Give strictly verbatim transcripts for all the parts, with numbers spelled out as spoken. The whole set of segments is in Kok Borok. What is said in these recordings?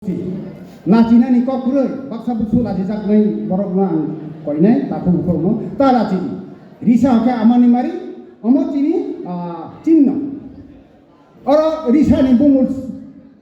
Lachinani kok kwrwi, baksa buksu lachijaknai borokno ang koinai, takhuk bukhukno ta lachidi. Risa hwnkhe amani mari, omo chini, ah, chinno. Oro risani bumul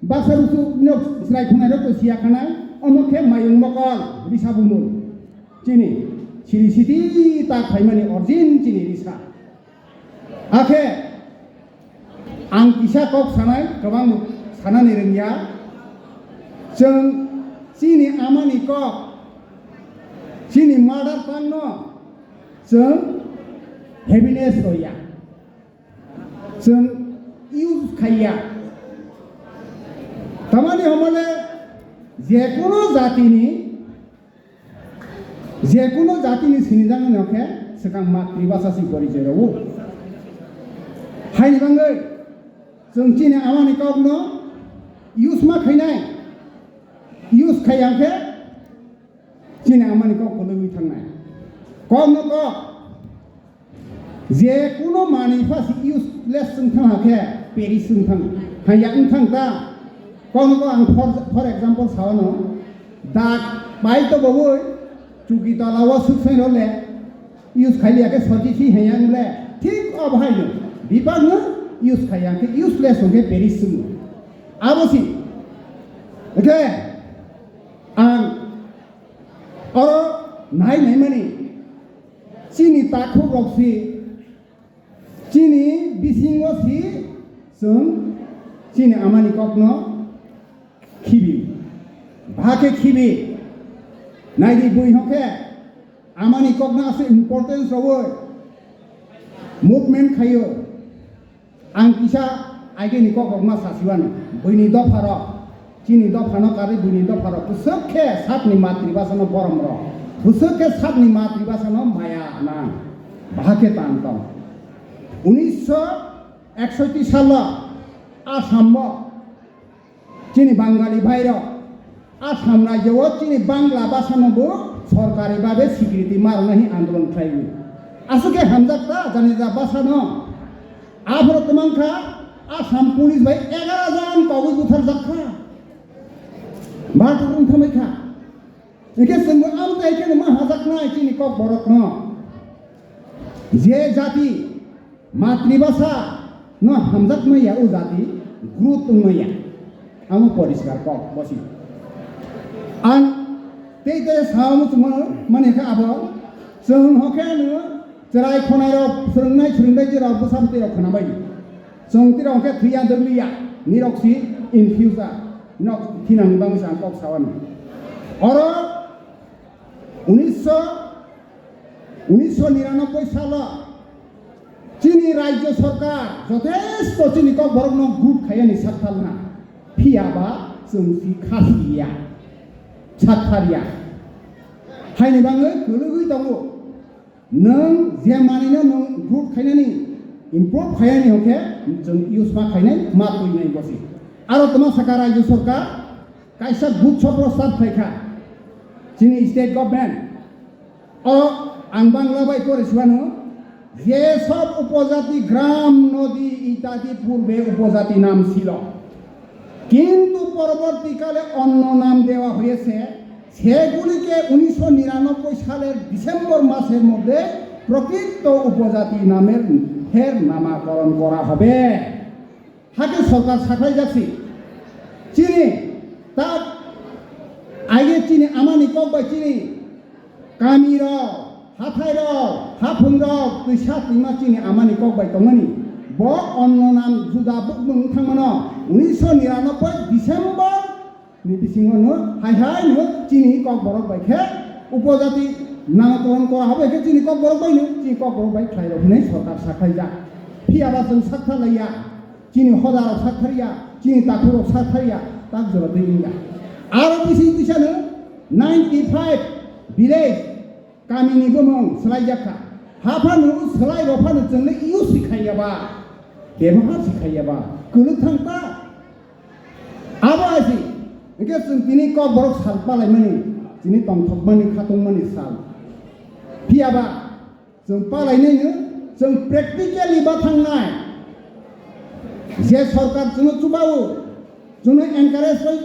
baksa buksu nok chwrai khwnairokno siya khanai, omo khe mayung mokol risa bumul. Chini siri siti ta khaimani origin chini risa. Hakhe ang kisa kok sanai, kwbang sanani rwngya. Chwng chini amani kok, chini mother tongue no chwng heaviness roya, chwng use khaiya. Tamani homole jekunu jatini Jekunu jatini sinijaknai no khe swkang matribhasha se porichoi rwo. Haini bagwi chwng chini amani kokno use ma khainai, use khaiya khe chini amani kok kwlwngwi thangnai. Kokno kok. Je kuno manwi pha si useless wng thang hakhe, perish wng thang, hanya wng thang ta. Kokno ko ang for, for example sawano, dak pai to boboi, chuki tola o suksai role, use khaili hakhe soji si hanya wng le, thik o bahai no, bipang no use khaiya khe useless wng khe perish wng. Abo si, okay, ang oro nai nai mani, chini takhuk rok si, chini bisingo si chwng chini amani kokno khibi. Bahai khe khibi. Naidi bui hokhe amani kokno aswk importance rwui movement khaio. Ang kisa aigeni kokrokma sasiwano, buini dopharok, chini dophano karwi buini dopharok, bwswk khe sakni matribhasano borom rok, bwswk khe sakni matribhasano maya nang, bahai khe tan tong. Unisho eksoiti salo Assambo chini Bangali bhairok, Assam rajyo o chini Bangla bhasano bo sorkari bhabe sikriti ma rwna hwnwi andolon khlaiwi. Aswk khe hamjak ta janija bhasano. Aphuru twmang kha Assam police bai egaroh jon kogwi butharjak kha. Bharat wng thamwi kha. Hwnkhe chwngbo amtwi khe ma hajaknai chini kokborokno. Je jati matribhasha no hamjak maya o jati growth wng maya. Amo poriskar kok bosi. Ang tei tei sao muchungma mani kha abo chwng hokhe no chwrai khonai rok swrwngnai swrwngbai je rok bwsa bwtwi rok khwna bai. Chwng twi rok khe thwiya dwgliya ni rok si in future nok thinang ni bangwi sa ang kok sawani. Oro unisho, unisho niranobboi salo chini rajyo sorkar jotesto chini kokborokno good khaiyani sakthal na. Phiya ba chwng si khasiya, saktharya. Haini bangwi kwlwgwi tongo. Nwng je manwino nwng good khainani, improve khainani hwnkhe chwng use ma khainai, ma twinai bosi. Aro twma saka rajyo sorkar kaisa good soprostab khlaikha chini state government. O ang Bangla bai pore siwano, যেসব উপজাতি গ্রাম, নদী ইত্যাদি পূর্বে উপজাতি নাম ছিল, কিন্তু পরবর্তীকালে অন্য নাম দেওয়া হয়েছে, সেগুলিকে উনিশশো নিরানব্বই সালের ডিসেম্বর মাসের মধ্যে প্রকৃত উপজাতি নামের, ফের নামকরণ করা হবে। Hakhe sorkar sakhlaijak si. Chini ta aige chini amani kok bai chini kami rok, hathai rok, haphung rok, twisa twima chini amani kok bai tongmani. Bo onno nam juda bukmung thangmano unisho niranobboi December ni bisingo no hai hai no chini kokborok bai khe upojati namokoron kora habo khe chini kokborok bai no chini kokborok bai khlai rok hinwi sorkar sakhlaijak. Phiya ba chwng saktharlaiya, chini hoda rok saktharya, chini takhuk rok saktharya, tak jora twi wngya. Aro bising twisano ninety five village Kamini bumung swlaijak kha. Haphano swlai rw phano chwngno use khaiyaba, bebohar si khaiyaba, kwlwk thang ta. Abo asi, hwnkhe chwng tini kokborok sal palaimani, chini tongthokmani, khatungmani sal. Phiyaba chwng palainaino, chwng practically bathangnai. Je sorkar chwngno chubao, chwngno encourage bai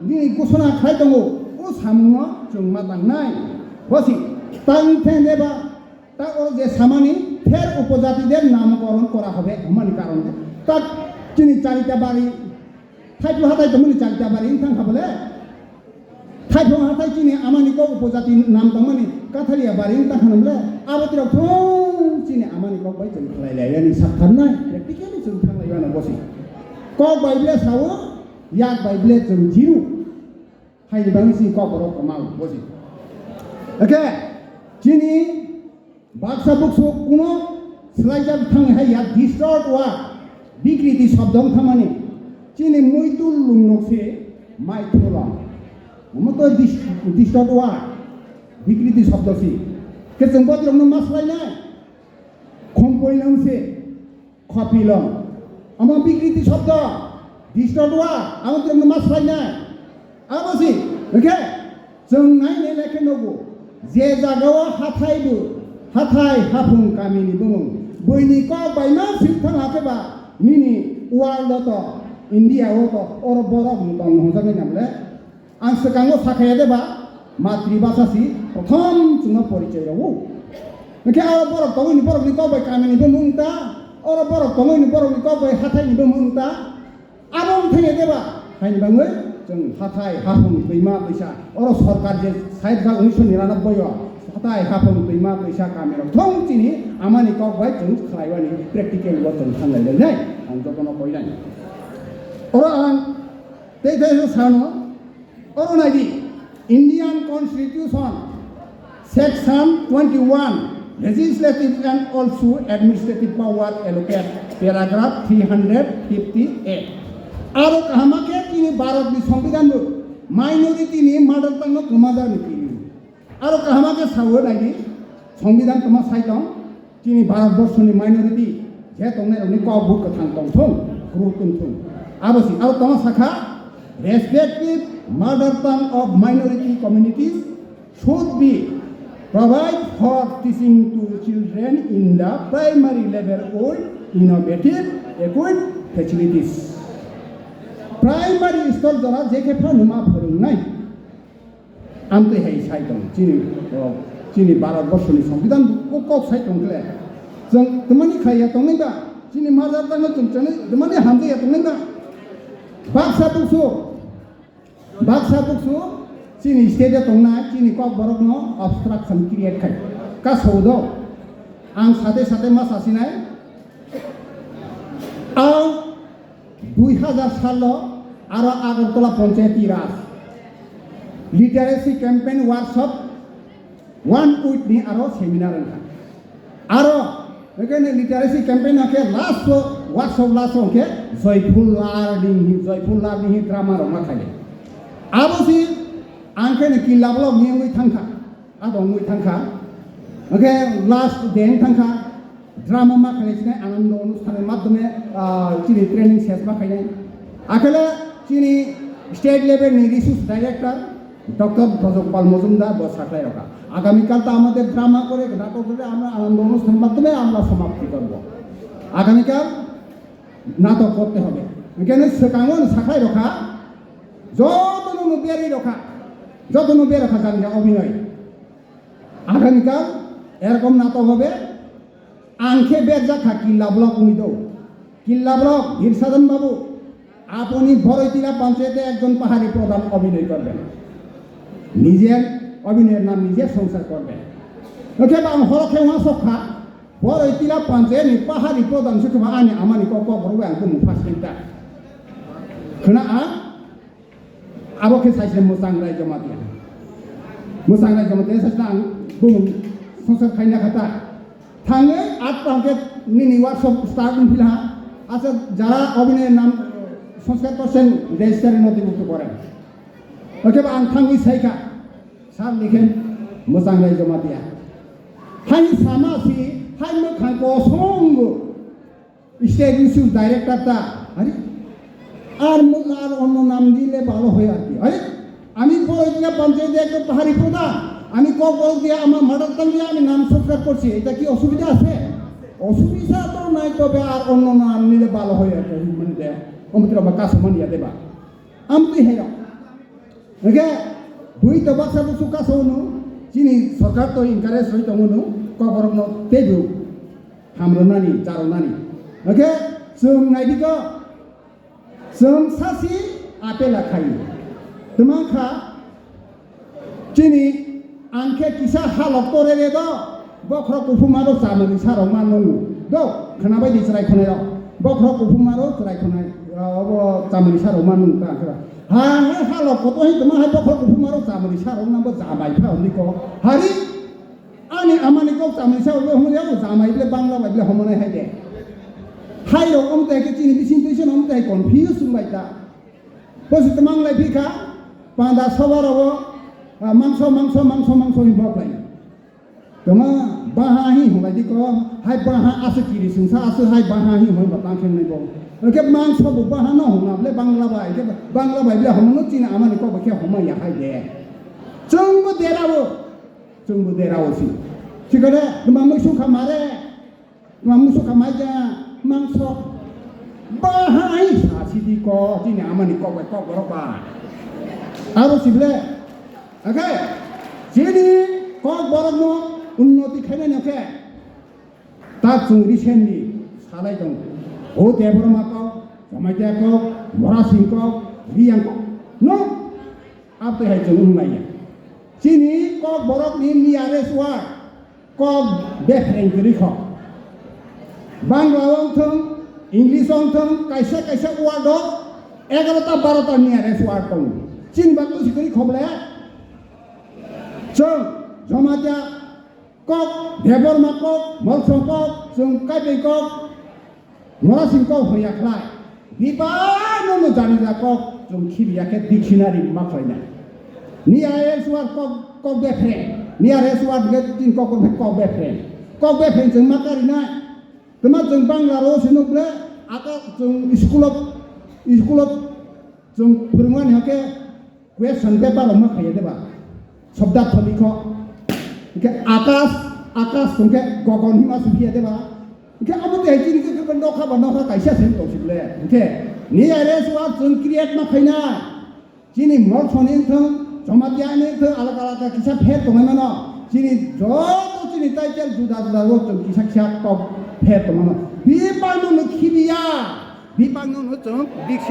Nini gosona khai tongo, o samungno chwng ma tangnai. Bosi, tang theng deba, ta o je samani, pher upojatide namokoron kora hobe, hwnmani karon de. Ta chini Charita bari, Thaiphung hathai tongmani Charita bari wng thang kha bole. Thaiphung hathai chini amani kok upojati nam tongmani Kathalia bari wng thang kha bole. Abo tirok thung chini amani kok bai chwng khlai lai yani sak tharnai. Practically chwng thang lai mano bosi. Kok bai bile sao, yak bai bile chwng jiru. Haini bagwi chini kok borok kwmao bosi. Oke, chini baksa buksu kuno swlaijak thangwi hai ya distort wa bikriti shobdo wng thamani. Chini muitu lungnok se mai thulong. Omo to dis-, distort wa bikriti shobdo si. Khe chwng botirokno ma swlainai. Khompoi nang se. Khopilong. Omo bikriti shobdo. Distort wa. Abo chwngno ma swlainai. Abo si. Hwnkhe chwng nainai lekhe nugo. Je jagao hathai bo. Hathai haphung kamini bumung. Buini kok bai ma sip thang hakhe ba. Nini world o to. India o to. Oro borok no tong hwnjaknai namle. Ang swkango sakhaya deba, matribhasha si prothom chwngno porichoi rwo. Hwnkhe aro borok tongwi ni borokni kok bai kamini bumung ta, oro borok tongwi ni borokni kok bai hathaini bumung ta. Abo wngthai deba, haini bangwi chwng hathai, haphung, twima, twisa, oro sorkar je sait sal unisho niranobboi o hathai, haphung, twima, twisa kamirok thong chini amani kok bai chwng khlaiwani practical o chwng thanglai lainai, ang jotono koinai. Oro ang tei tei sano, Oro naidi, Indian Constitution, Section twenty-one, Legislative and also Administrative Power allocate, paragraph three hundred fifty-eight. Aro kahama khe chini Bharat ni Songbidan bo minority ni mother tongue no kwmajakni tini. Aro kahama khe sao naidi, Songbidan tongma sai tong, Chini Bharat Borso ni minority je tongnai rok ni kok bo kwthang tong thung, phuru tong thung. Abo si, abo tongma sakha, respective mother tongue of minority communities should be provide for teaching to children in the primary level with innovative equipped facilities. Primary school jora je khe phano ma phwrwngnai. Amtwi hai sai tong chini, o, chini Bharat Borso ni Songbidan bo kok sai tong kle. Chwng twmani khaiya tongnai ba, chini mother tongue no chwng chwng twmani hamjaya tongnai ba. Baksa buksu, baksa buksu chini state o tongnai chini kok borok no obstruction create khai. Ka sodo ang sate sate ma sasinai. Ang Dui hajar salo aro Agartala Panchayati Raj Literacy Campaign Workshop one week ni aro seminar wngkha. Aro, again, literacy campaign hake last o, workshop last o hake joyful learning, joyful learning hi drama rok ma khaile. Abo si ang khe ni Killa block ni wngwi thangkha. Abo wngwi thangkha. Hwnkhe last day wng thangkha. Drama ma khainai sinai Anando Onusthan ni madhyome, ah, chini training ses ma khainai. Akhele chini state level ni resource director Doctor Brajgopal Majumdar bo sakhlai rokha. আগামীকাল তো আমাদের ড্রামা করে নাটক করে আমরা আনন্দ অনুষ্ঠান মাধ্যমে আমরা সমাপ্তি করব। আগামীকাল নাটক করতে হবে। এখানে সেকাঙ্গন শাখায় রখা, যত নুনু বেরি রখা, যত নুনু বেরি রখা জানি অভিনয়। আগামীকাল এরকম নাটক হবে। আংখে বেরজা খা কিল্লা ব্লক উইদো। কিল্লা ব্লক, বীর সাধন বাবু, আপনি বড়ইতিলা পঞ্চায়েতে একজন পাহাড়ি প্রধান অভিনয় করবেন। নিজের অভিনয়ের নাম নিজে সংসার করবেন। ওকে, বা হরখে ওয়া সখা, বড়ইতিলা পঞ্চায়েত নি পাহাড়ি প্রধান সুখে বা আনি আমানি কক কক বড় আং কুমু ফার্স্ট টাইম তা। খনা আ, Abo khe saisle Mwchang Rai Jamatia. Mwchang Rai Jamatia saisle ang bumung সংস্কার khaina khata. Thangwi at pangke nini workshop start wngphila ha. Acha jara obini nam সংস্কার করছেন register নথিভুক্ত করেন. Oke ba ang thangwi saikha. Sir likhen Mwchang Rai Jamatia. Hai sama si, hai mwkhang kosongo. State Resource Director ta, আরে, আর মু-, আর অন্য নাম দিলে ভালো হয় আর কি। আরে, আমি বড় জিলা পঞ্চায়েতে একজন পাহাড়ি প্রধান, আমি ককবরক দিয়ে আমার মাদার টাং দিয়ে আমি নাম সংস্কার করছি, এটা কি অসুবিধা আছে? অসুবিধা তো নাই, তবে আর অন্য নাম নিলে ভালো হয় আর কি। মানে দে, অমিত রাবা কাছে মানিয়া দেবা। আমি তো হেরম। Hwnkhe bui to baksa busu kaso hwno, chini sorkar to encourage rwi tongo hwno, kokrokno teibo hamrwnani, charwnani. Hwnkhe chwng naidi kho, chwng sasi apela khai. Twma kha, chini ang khe kisa halok to rere do, bokhorok kuphuma rok chamani sarok ma nungo. Do, khwnabai di chwrai khwnai rok. Bokhorok kuphuma rok chwrai khwnai, obo chamani sarok ma nung ta khe. Ha, ha, halok koto hi twma hai bokhorok kuphuma rok chamani sarok na bo jamai pha hwnwi ko. Hari, ani amani kok chamani sarok le hwnwi ya bo jamai le Bangla bai le homonai hai de. Hai rok om tai khe chini bising twi se om tai confuse wng bai ta. Bo se twmang lai phi kha, panda soba rogo, ah, mangso, mangso, mangso, mangso hin bok lai. Tama baha hi hwnbai di ko, hai baha aswk kiri sungsa aswk hai baha hi hwnbai ba tang khe nai bo. Hwnkhe mangso bo baha no hwna ble Bangla bai, hwnkhe Bangla bai ble hwnno chini amani kok bai khe hwnma ya hai de. Chwng bo dera bo, chwng bo dera o si. Sikare, tama mui sung kha mare, tama mui sung kha mai ja, mangso. Baha hi sa si di ko, chini amani kok bai kok borok ba. Aro si ble, Oke, chini kok borokno unnoti khainani khe ta chwng recently salai tongo. O Debbarma kok, Jamatia kok, Morasing kok, Riyang kok. No? Abtwi hai chwng wng manya. Chini kok borokni nearest word. Kok bephreng kwrwi kho. Bangla wng thung, English wng thung, kaisa kaisa word o egarota barota nearest word tongo. Chini bagwi si kwrwi kho ble. Chwng Jamatia kok, Debbarma kok, Molsom kok, chwng Kaibai kok, Morasing kok hwnya khlai, bibano no jani ja kok chwng khibiya khe dictionary ma khlainai. Nearest word kok, kok bephreng, nearest word hwnkhe chini kok kok bephreng. Kok bephreng chwng ma karinai. Twma chwng Bangla ro se nuk ble, aka chwng school of, school of chwng phwrwngmani hwnkhe Question paper rok ma khaiya deba? Sobda tholi kho. Hingke akas, akas hingke gogon hima sukhiya deba? Hingke abo tei chini khe khe nokha ba nokha kaisa se tong sibole. Hingke ni aire suwa chwng create ma khaina. Chini mol soni wngthong, Jamatia ni wngthong, alak alak kisa pher tongwi mano. Chini joto chini title juda juda o chwng kisa kisa kok pher tongmano. Bipang no khibiya. Bipang no chwng bikse